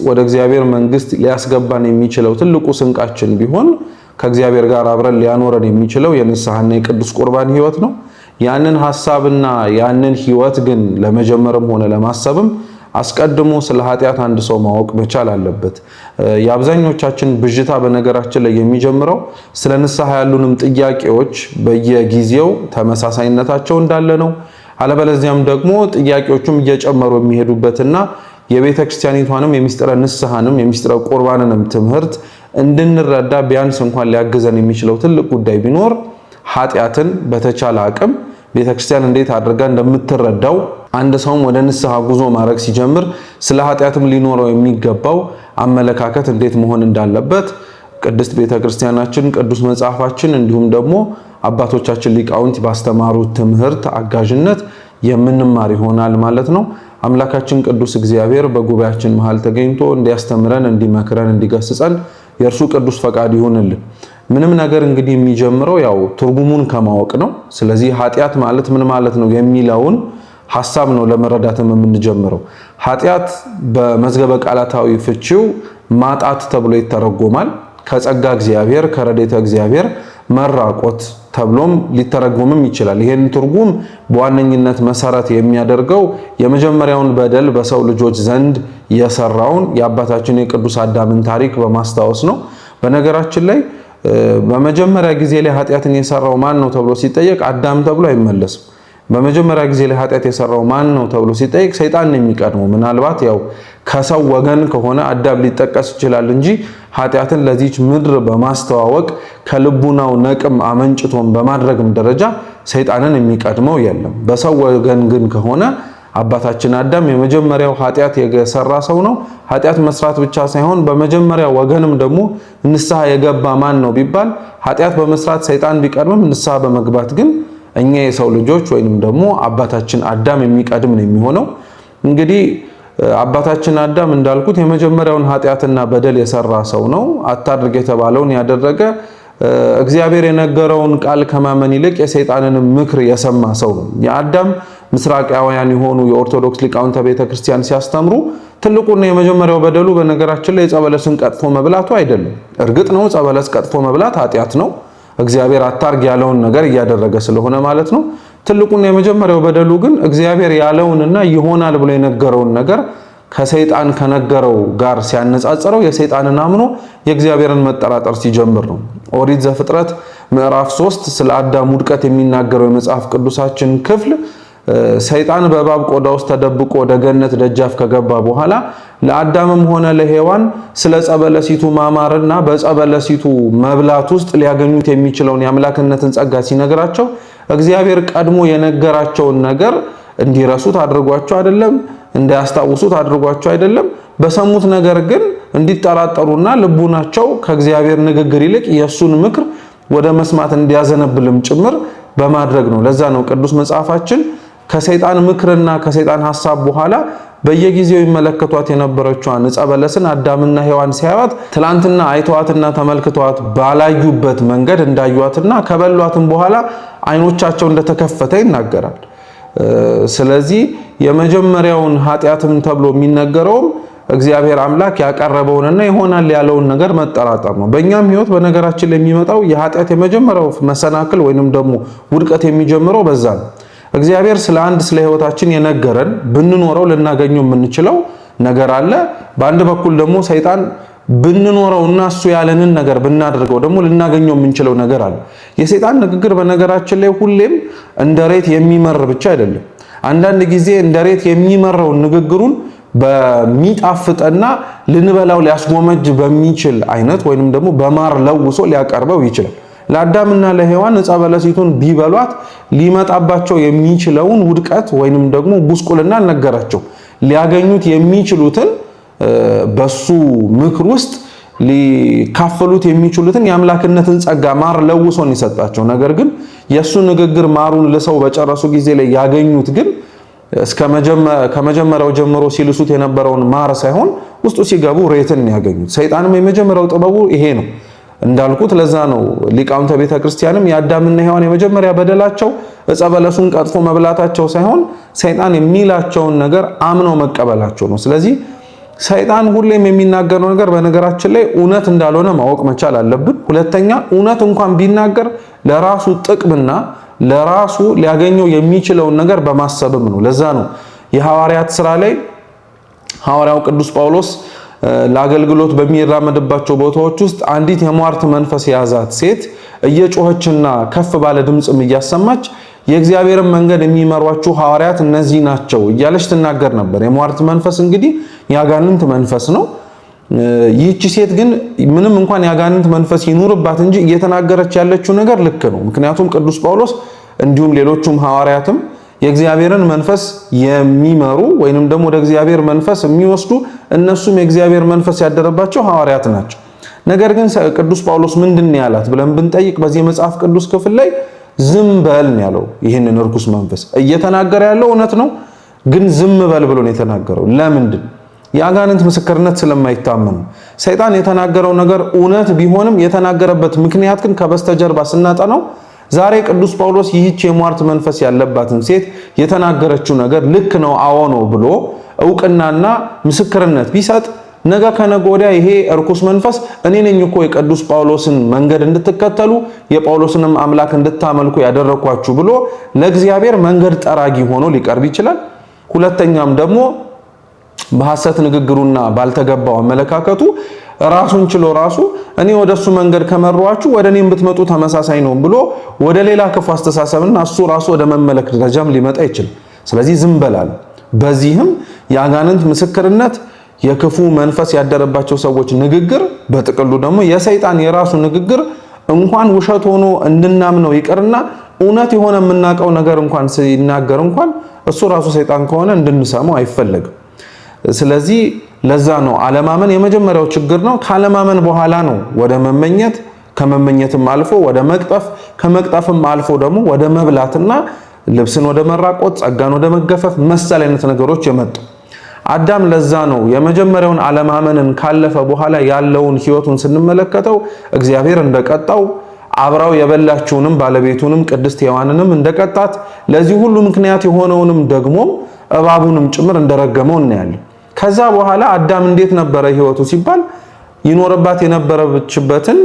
ወደ እግዚአብሔር መንግስት ሊያስገባን የሚችለው ትልቁ ስንቃችን ቢሆን ከእግዚአብሔር ጋር አብረን ሊያኖረን የሚችለው የንስሐና የቅዱስ ቁርባን ህይወት ነው። ያንን ሐሳብና ያንን ህይወት ግን ለመጀመርም ሆነ ለማሰብም አስቀድሞ ስለ ኃጢአት አንድ ሰው ማወቅ መቻል አለበት። የአብዛኞቻችን ብዥታ በነገራችን ላይ የሚጀምረው ስለ ንስሐ ያሉንም ጥያቄዎች በየጊዜው ተመሳሳይነታቸው እንዳለ ነው። አለበለዚያም ደግሞ ጥያቄዎቹም እየጨመሩ የሚሄዱበትና የቤተ ክርስቲያኒቷንም የሚስጥረ ንስሐንም የሚስጥረ ቁርባንንም ትምህርት እንድንረዳ ቢያንስ እንኳን ሊያግዘን የሚችለው ትልቅ ጉዳይ ቢኖር ኃጢአትን በተቻለ አቅም ቤተክርስቲያን እንዴት አድርጋ እንደምትረዳው፣ አንድ ሰውም ወደ ንስሐ ጉዞ ማድረግ ሲጀምር ስለ ኃጢአትም ሊኖረው የሚገባው አመለካከት እንዴት መሆን እንዳለበት ቅድስት ቤተክርስቲያናችን፣ ቅዱስ መጽሐፋችን እንዲሁም ደግሞ አባቶቻችን ሊቃውንት ባስተማሩት ትምህርት አጋዥነት የምንማር ይሆናል ማለት ነው። አምላካችን ቅዱስ እግዚአብሔር በጉባኤያችን መሃል ተገኝቶ እንዲያስተምረን፣ እንዲመክረን፣ እንዲገስጸን የእርሱ ቅዱስ ፈቃድ ይሁንልን። ምንም ነገር እንግዲህ የሚጀምረው ያው ትርጉሙን ከማወቅ ነው። ስለዚህ ኃጢአት ማለት ምን ማለት ነው የሚለውን ሐሳብ ነው ለመረዳትም የምንጀምረው። ኃጢአት በመዝገበ ቃላታዊ ፍቺው ማጣት ተብሎ ይተረጎማል። ከጸጋ እግዚአብሔር ከረድኤተ እግዚአብሔር መራቆት ተብሎም ሊተረጎምም ይችላል። ይሄን ትርጉም በዋነኝነት መሰረት የሚያደርገው የመጀመሪያውን በደል በሰው ልጆች ዘንድ የሰራውን የአባታችን የቅዱስ አዳምን ታሪክ በማስታወስ ነው። በነገራችን ላይ በመጀመሪያ ጊዜ ላይ ኃጢአትን የሰራው ማን ነው ተብሎ ሲጠየቅ አዳም ተብሎ አይመለስም። በመጀመሪያ ጊዜ ላይ ኃጢአት የሰራው ማን ነው ተብሎ ሲጠየቅ ሰይጣን ነው የሚቀድመው። ምናልባት ያው ከሰው ወገን ከሆነ አዳም ሊጠቀስ ይችላል እንጂ ኃጢአትን ለዚች ምድር በማስተዋወቅ ከልቡናው ነቅም አመንጭቶም በማድረግም ደረጃ ሰይጣንን የሚቀድመው የለም። በሰው ወገን ግን ከሆነ አባታችን አዳም የመጀመሪያው ኃጢአት የሰራ ሰው ነው። ኃጢአት መስራት ብቻ ሳይሆን በመጀመሪያ ወገንም ደግሞ ንስሐ የገባ ማን ነው ቢባል ኃጢአት በመስራት ሰይጣን ቢቀድምም ንስሐ በመግባት ግን እኛ የሰው ልጆች ወይንም ደግሞ አባታችን አዳም የሚቀድም ነው የሚሆነው። እንግዲህ አባታችን አዳም እንዳልኩት የመጀመሪያውን ኃጢአትና በደል የሰራ ሰው ነው። አታድርግ የተባለውን ያደረገ፣ እግዚአብሔር የነገረውን ቃል ከማመን ይልቅ የሰይጣንን ምክር የሰማ ሰው ነው። የአዳም ምስራቃውያን የሆኑ የኦርቶዶክስ ሊቃውንተ ቤተክርስቲያን ሲያስተምሩ ትልቁና የመጀመሪያው በደሉ በነገራችን ላይ ዕፀ በለስን ቀጥፎ መብላቱ አይደለም። እርግጥ ነው ዕፀ በለስ ቀጥፎ መብላት ኃጢአት ነው። እግዚአብሔር አታርግ ያለውን ነገር እያደረገ ስለሆነ ማለት ነው። ትልቁና የመጀመሪያው በደሉ ግን እግዚአብሔር ያለውንና ይሆናል ብሎ የነገረውን ነገር ከሰይጣን ከነገረው ጋር ሲያነጻጽረው የሰይጣንን አምኖ የእግዚአብሔርን መጠራጠር ሲጀምር ነው። ኦሪት ዘፍጥረት ምዕራፍ 3 ስለ አዳም ውድቀት የሚናገረው የመጽሐፍ ቅዱሳችን ክፍል ሰይጣን በእባብ ቆዳ ውስጥ ተደብቆ ወደ ገነት ደጃፍ ከገባ በኋላ ለአዳምም ሆነ ለሔዋን ስለ ዕፀ በለሲቱ ማማርና በዕፀ በለሲቱ መብላት ውስጥ ሊያገኙት የሚችለውን የአምላክነትን ጸጋ ሲነግራቸው እግዚአብሔር ቀድሞ የነገራቸውን ነገር እንዲረሱት አድርጓቸው አይደለም፣ እንዳያስታውሱት አድርጓቸው አይደለም። በሰሙት ነገር ግን እንዲጠራጠሩና ልቡናቸው ከእግዚአብሔር ንግግር ይልቅ የእሱን ምክር ወደ መስማት እንዲያዘነብልም ጭምር በማድረግ ነው። ለዛ ነው ቅዱስ መጽሐፋችን ከሰይጣን ምክርና ከሰይጣን ሐሳብ በኋላ በየጊዜው ይመለከቷት የነበረችዋን ዕፀ በለስን አዳምና ሔዋን ሲያዩት ትላንትና አይተዋትና ተመልክተዋት ባላዩበት መንገድ እንዳዩዋትና ከበሏትም በኋላ አይኖቻቸው እንደተከፈተ ይናገራል። ስለዚህ የመጀመሪያውን ኃጢአትም ተብሎ የሚነገረውም እግዚአብሔር አምላክ ያቀረበውንና ይሆናል ያለውን ነገር መጠራጠር ነው። በእኛም ሕይወት በነገራችን ላይ የሚመጣው የኃጢአት የመጀመሪያው መሰናክል ወይንም ደግሞ ውድቀት የሚጀምረው በዛ ነው። እግዚአብሔር ስለ አንድ ስለ ህይወታችን የነገረን ብንኖረው ልናገኘው የምንችለው ነገር አለ። በአንድ በኩል ደግሞ ሰይጣን ብንኖረውና እሱ ያለንን ነገር ብናደርገው ደግሞ ልናገኘው የምንችለው ነገር አለ። የሰይጣን ንግግር በነገራችን ላይ ሁሌም እንደ ሬት የሚመር ብቻ አይደለም። አንዳንድ ጊዜ እንደ ሬት የሚመረውን ንግግሩን በሚጣፍጥና ልንበላው ሊያስጎመጅ በሚችል አይነት ወይንም ደግሞ በማር ለውሶ ሊያቀርበው ይችላል። ለአዳምና ለሔዋን ዕፀ በለሲቱን ቢበሏት ሊመጣባቸው የሚችለውን ውድቀት ወይንም ደግሞ ጉስቁልና አልነገራቸው። ሊያገኙት የሚችሉትን፣ በሱ ምክር ውስጥ ሊካፈሉት የሚችሉትን የአምላክነትን ጸጋ ማር ለውሶን ይሰጣቸው። ነገር ግን የሱ ንግግር ማሩን ልሰው በጨረሱ ጊዜ ላይ ያገኙት ግን እስከ ከመጀመሪያው ጀምሮ ሲልሱት የነበረውን ማር ሳይሆን ውስጡ ሲገቡ ሬትን ያገኙት። ሰይጣንም የመጀመሪያው ጥበቡ ይሄ ነው። እንዳልኩት ለዛ ነው ሊቃውንተ ቤተ ክርስቲያንም የአዳምና ሔዋን የመጀመሪያ በደላቸው ዕፀ በለሱን ቀጥፎ መብላታቸው ሳይሆን ሰይጣን የሚላቸውን ነገር አምነው መቀበላቸው ነው። ስለዚህ ሰይጣን ሁሌም የሚናገረው ነገር በነገራችን ላይ እውነት እንዳልሆነ ማወቅ መቻል አለብን። ሁለተኛ እውነት እንኳን ቢናገር ለራሱ ጥቅምና ለራሱ ሊያገኘው የሚችለውን ነገር በማሰብም ነው። ለዛ ነው የሐዋርያት ስራ ላይ ሐዋርያው ቅዱስ ጳውሎስ ለአገልግሎት በሚራመድባቸው ቦታዎች ውስጥ አንዲት የሟርት መንፈስ የያዛት ሴት እየጮኸችና ከፍ ባለ ድምፅም እያሰማች የእግዚአብሔርን መንገድ የሚመሯችሁ ሐዋርያት እነዚህ ናቸው እያለች ትናገር ነበር። የሟርት መንፈስ እንግዲህ የአጋንንት መንፈስ ነው። ይህቺ ሴት ግን ምንም እንኳን የአጋንንት መንፈስ ይኑርባት እንጂ እየተናገረች ያለችው ነገር ልክ ነው። ምክንያቱም ቅዱስ ጳውሎስ እንዲሁም ሌሎቹም ሐዋርያትም የእግዚአብሔርን መንፈስ የሚመሩ ወይንም ደግሞ ወደ እግዚአብሔር መንፈስ የሚወስዱ እነሱም የእግዚአብሔር መንፈስ ያደረባቸው ሐዋርያት ናቸው። ነገር ግን ቅዱስ ጳውሎስ ምንድን ያላት ብለን ብንጠይቅ በዚህ የመጽሐፍ ቅዱስ ክፍል ላይ ዝም በል ነው ያለው። ይህንን እርኩስ መንፈስ እየተናገረ ያለው እውነት ነው፣ ግን ዝም በል ብሎ ነው የተናገረው። ለምንድን? የአጋንንት ምስክርነት ስለማይታመኑ። ሰይጣን የተናገረው ነገር እውነት ቢሆንም የተናገረበት ምክንያት ግን ከበስተጀርባ ስናጠናው ዛሬ ቅዱስ ጳውሎስ ይህች የሟርት መንፈስ ያለባትን ሴት የተናገረችው ነገር ልክ ነው፣ አዎ ነው ብሎ እውቅናና ምስክርነት ቢሰጥ ነገ ከነገ ወዲያ ይሄ እርኩስ መንፈስ እኔ ነኝ እኮ የቅዱስ ጳውሎስን መንገድ እንድትከተሉ የጳውሎስንም አምላክ እንድታመልኩ ያደረኳችሁ ብሎ ለእግዚአብሔር መንገድ ጠራጊ ሆኖ ሊቀርብ ይችላል። ሁለተኛም ደግሞ በሐሰት ንግግሩና ባልተገባው አመለካከቱ ራሱን ችሎ ራሱ እኔ ወደሱ መንገድ ከመሯችሁ ወደ እኔም ብትመጡ ተመሳሳይ ነው ብሎ ወደ ሌላ ክፉ አስተሳሰብና እሱ ራሱ ወደ መመለክ ደረጃም ሊመጣ ይችላል። ስለዚህ ዝም በላል። በዚህም የአጋንንት ምስክርነት፣ የክፉ መንፈስ ያደረባቸው ሰዎች ንግግር፣ በጥቅሉ ደግሞ የሰይጣን የራሱ ንግግር እንኳን ውሸት ሆኖ እንድናምነው ይቅርና እውነት የሆነ የምናውቀው ነገር እንኳን ሲናገር እንኳን እሱ ራሱ ሰይጣን ከሆነ እንድንሰማው አይፈለግም። ስለዚህ ለዛ ነው አለማመን የመጀመሪያው ችግር ነው። ካለማመን በኋላ ነው ወደ መመኘት፣ ከመመኘትም አልፎ ወደ መቅጠፍ፣ ከመቅጠፍም አልፎ ደግሞ ወደ መብላትና ልብስን ወደ መራቆት፣ ጸጋን ወደ መገፈፍ መሰል አይነት ነገሮች የመጡ። አዳም ለዛ ነው የመጀመሪያውን አለማመንን ካለፈ በኋላ ያለውን ህይወቱን ስንመለከተው እግዚአብሔር እንደቀጣው፣ አብራው የበላችውንም ባለቤቱንም ቅድስት ሔዋንንም እንደቀጣት፣ ለዚህ ሁሉ ምክንያት የሆነውንም ደግሞ እባቡንም ጭምር እንደረገመው እናያለን። ከዛ በኋላ አዳም እንዴት ነበረ ህይወቱ ሲባል ይኖርባት የነበረችበትን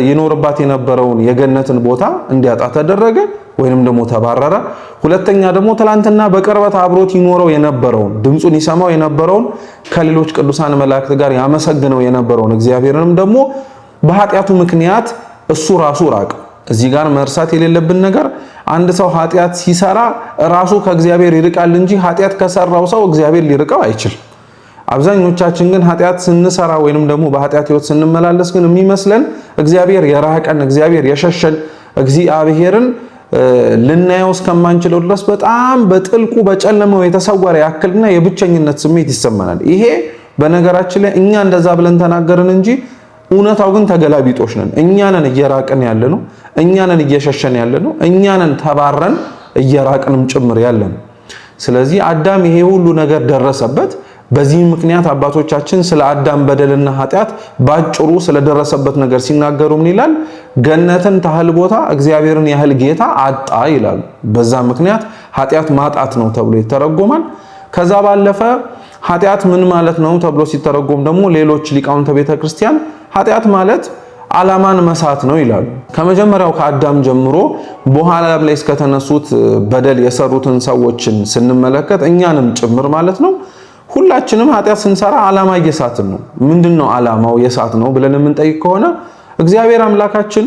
ይኖርባት የነበረውን የገነትን ቦታ እንዲያጣ ተደረገ ወይንም ደግሞ ተባረረ። ሁለተኛ ደግሞ ትላንትና በቅርበት አብሮት ይኖረው የነበረውን፣ ድምፁን ይሰማው የነበረውን፣ ከሌሎች ቅዱሳን መላእክት ጋር ያመሰግነው የነበረውን እግዚአብሔርንም ደግሞ በኃጢአቱ ምክንያት እሱ ራሱ ራቀ። እዚህ ጋር መርሳት የሌለብን ነገር አንድ ሰው ኃጢአት ሲሰራ ራሱ ከእግዚአብሔር ይርቃል እንጂ ኃጢአት ከሰራው ሰው እግዚአብሔር ሊርቀው አይችልም። አብዛኞቻችን ግን ኃጢአት ስንሰራ ወይንም ደግሞ በኃጢአት ህይወት ስንመላለስ ግን የሚመስለን እግዚአብሔር የራቀን፣ እግዚአብሔር የሸሸን፣ እግዚአብሔርን ልናየው እስከማንችለው ድረስ በጣም በጥልቁ በጨለማው የተሰወረ ያክልና የብቸኝነት ስሜት ይሰማናል። ይሄ በነገራችን ላይ እኛ እንደዛ ብለን ተናገርን እንጂ እውነታው ግን ተገላቢጦሽ ነን። እኛ ነን እየራቅን ያለ ነው። እኛ ነን እየሸሸን ያለ ነው። እኛ ነን ተባረን እየራቅንም ጭምር ያለ ነው። ስለዚህ አዳም ይሄ ሁሉ ነገር ደረሰበት። በዚህ ምክንያት አባቶቻችን ስለ አዳም በደልና ኃጢአት ባጭሩ ስለደረሰበት ነገር ሲናገሩ ምን ይላል? ገነትን ታህል ቦታ እግዚአብሔርን ያህል ጌታ አጣ ይላሉ። በዛ ምክንያት ኃጢአት ማጣት ነው ተብሎ ይተረጎማል። ከዛ ባለፈ ኃጢአት ምን ማለት ነው ተብሎ ሲተረጎም ደግሞ ሌሎች ሊቃውንተ ቤተክርስቲያን ኃጢአት ማለት ዓላማን መሳት ነው ይላሉ። ከመጀመሪያው ከአዳም ጀምሮ በኋላም ላይ እስከተነሱት በደል የሰሩትን ሰዎችን ስንመለከት እኛንም ጭምር ማለት ነው፣ ሁላችንም ኃጢአት ስንሰራ ዓላማ እየሳትን ነው። ምንድነው ዓላማው የሳት ነው ብለን የምንጠይቅ ከሆነ እግዚአብሔር አምላካችን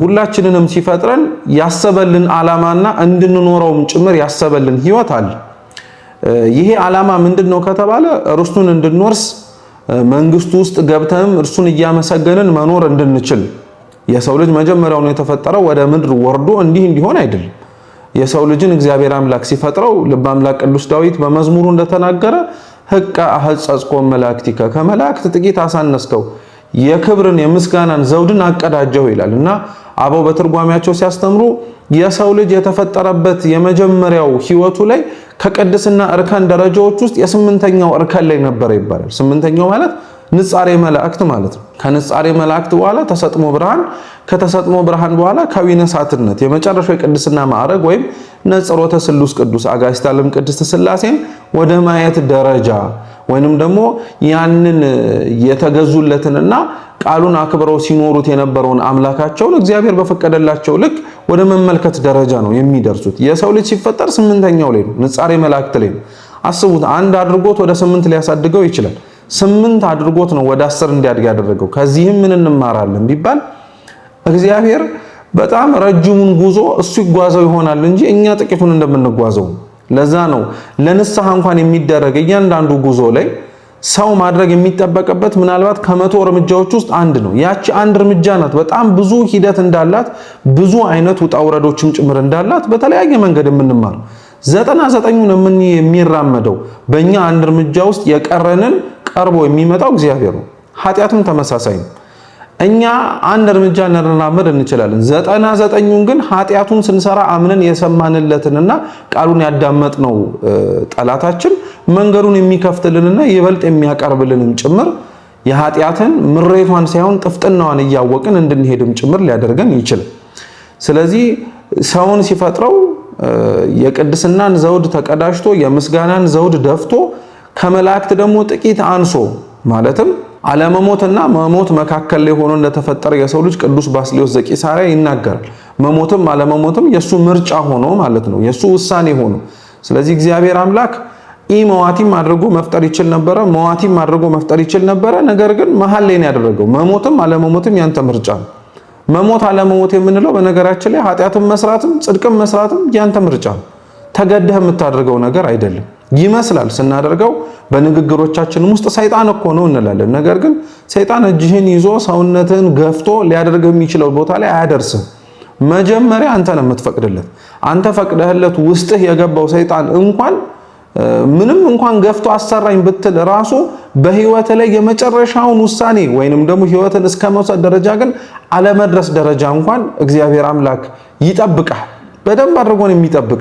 ሁላችንንም ሲፈጥረን ያሰበልን ዓላማና እንድንኖረውም ጭምር ያሰበልን ህይወት አለ። ይሄ ዓላማ ምንድነው ከተባለ ርስቱን እንድንወርስ፣ መንግስቱ ውስጥ ገብተንም እርሱን እያመሰገንን መኖር እንድንችል። የሰው ልጅ መጀመሪያውኑ የተፈጠረው ወደ ምድር ወርዶ እንዲህ እንዲሆን አይደለም። የሰው ልጅን እግዚአብሔር አምላክ ሲፈጥረው ልበ አምላክ ቅዱስ ዳዊት በመዝሙሩ እንደተናገረ ህቀ አህጸጽኮ መላእክቲከ፣ ከመላእክት ጥቂት አሳነስከው፣ የክብርን የምስጋናን ዘውድን አቀዳጀው ይላል። እና አበው በትርጓሜያቸው ሲያስተምሩ የሰው ልጅ የተፈጠረበት የመጀመሪያው ህይወቱ ላይ ከቅድስና እርከን ደረጃዎች ውስጥ የስምንተኛው እርከን ላይ ነበረ ይባላል። ስምንተኛው ማለት ንጻሬ መላእክት ማለት ነው። ከንጻሬ መላእክት በኋላ ተሰጥሞ ብርሃን፣ ከተሰጥሞ ብርሃን በኋላ ከዊነ እሳትነት የመጨረሻው የቅድስና ማዕረግ ወይም ነጽሮተ ስሉስ ቅዱስ አጋዕዝተ ዓለም ቅድስት ሥላሴን ወደ ማየት ደረጃ ወይንም ደግሞ ያንን የተገዙለትንና ቃሉን አክብረው ሲኖሩት የነበረውን አምላካቸውን እግዚአብሔር በፈቀደላቸው ልክ ወደ መመልከት ደረጃ ነው የሚደርሱት። የሰው ልጅ ሲፈጠር ስምንተኛው ላይ ነው፣ ንጻሬ መላእክት ላይ ነው። አስቡት፣ አንድ አድርጎት ወደ ስምንት ሊያሳድገው ይችላል። ስምንት አድርጎት ነው ወደ 10 እንዲያድግ ያደረገው። ከዚህም ምን እንማራለን ቢባል እግዚአብሔር በጣም ረጅሙን ጉዞ እሱ ይጓዘው ይሆናል እንጂ እኛ ጥቂቱን እንደምንጓዘው። ለዛ ነው ለንስሐ እንኳን የሚደረግ እያንዳንዱ ጉዞ ላይ ሰው ማድረግ የሚጠበቅበት ምናልባት ከ100 እርምጃዎች ውስጥ አንድ ነው። ያቺ አንድ እርምጃ ናት በጣም ብዙ ሂደት እንዳላት ብዙ አይነት ውጣ ውረዶችም ጭምር እንዳላት በተለያየ መንገድ የምንማር 99ኙን የሚራመደው በእኛ አንድ እርምጃ ውስጥ የቀረንን ቀርቦ የሚመጣው እግዚአብሔር ነው። ኃጢአቱም ተመሳሳይ ነው። እኛ አንድ እርምጃ እንራመድ እንችላለን። 99ኙን ግን ኃጢአቱን ስንሰራ አምነን የሰማንለትንና ቃሉን ያዳመጥነው ጠላታችን መንገዱን የሚከፍትልንና ይበልጥ የሚያቀርብልንም ጭምር የኃጢአትን ምሬቷን ሳይሆን ጥፍጥናዋን እያወቅን እንድንሄድም ጭምር ሊያደርገን ይችላል። ስለዚህ ሰውን ሲፈጥረው የቅድስናን ዘውድ ተቀዳጅቶ የምስጋናን ዘውድ ደፍቶ ከመላእክት ደግሞ ጥቂት አንሶ ማለትም አለመሞትና መሞት መካከል ላይ ሆኖ እንደተፈጠረ የሰው ልጅ ቅዱስ ባስልዮስ ዘቂሳርያ ይናገራል። መሞትም አለመሞትም የሱ ምርጫ ሆኖ ማለት ነው፣ የሱ ውሳኔ ሆኖ። ስለዚህ እግዚአብሔር አምላክ ኢመዋቲም አድርጎ መፍጠር ይችል ነበረ፣ መዋቲም አድርጎ መፍጠር ይችል ነበረ። ነገር ግን መሀል ላይ ነው ያደረገው። መሞትም አለመሞትም ያንተ ምርጫ ነው። መሞት አለመሞት የምንለው በነገራችን ላይ ኃጢአትም መስራትም ጽድቅም መስራትም ያንተ ምርጫ ነው። ተገደህ የምታደርገው ነገር አይደለም። ይመስላል ስናደርገው በንግግሮቻችንም ውስጥ ሰይጣን እኮ ነው እንላለን። ነገር ግን ሰይጣን እጅህን ይዞ ሰውነትህን ገፍቶ ሊያደርግህ የሚችለው ቦታ ላይ አያደርስም። መጀመሪያ አንተ ነው የምትፈቅድለት። አንተ ፈቅደህለት ውስጥህ የገባው ሰይጣን እንኳን ምንም እንኳን ገፍቶ አሰራኝ ብትል ራሱ በህይወት ላይ የመጨረሻውን ውሳኔ ወይንም ደግሞ ህይወትን እስከ መውሰድ ደረጃ ግን አለመድረስ ደረጃ እንኳን እግዚአብሔር አምላክ ይጠብቃል። በደንብ አድርጎ ነው የሚጠብቅ።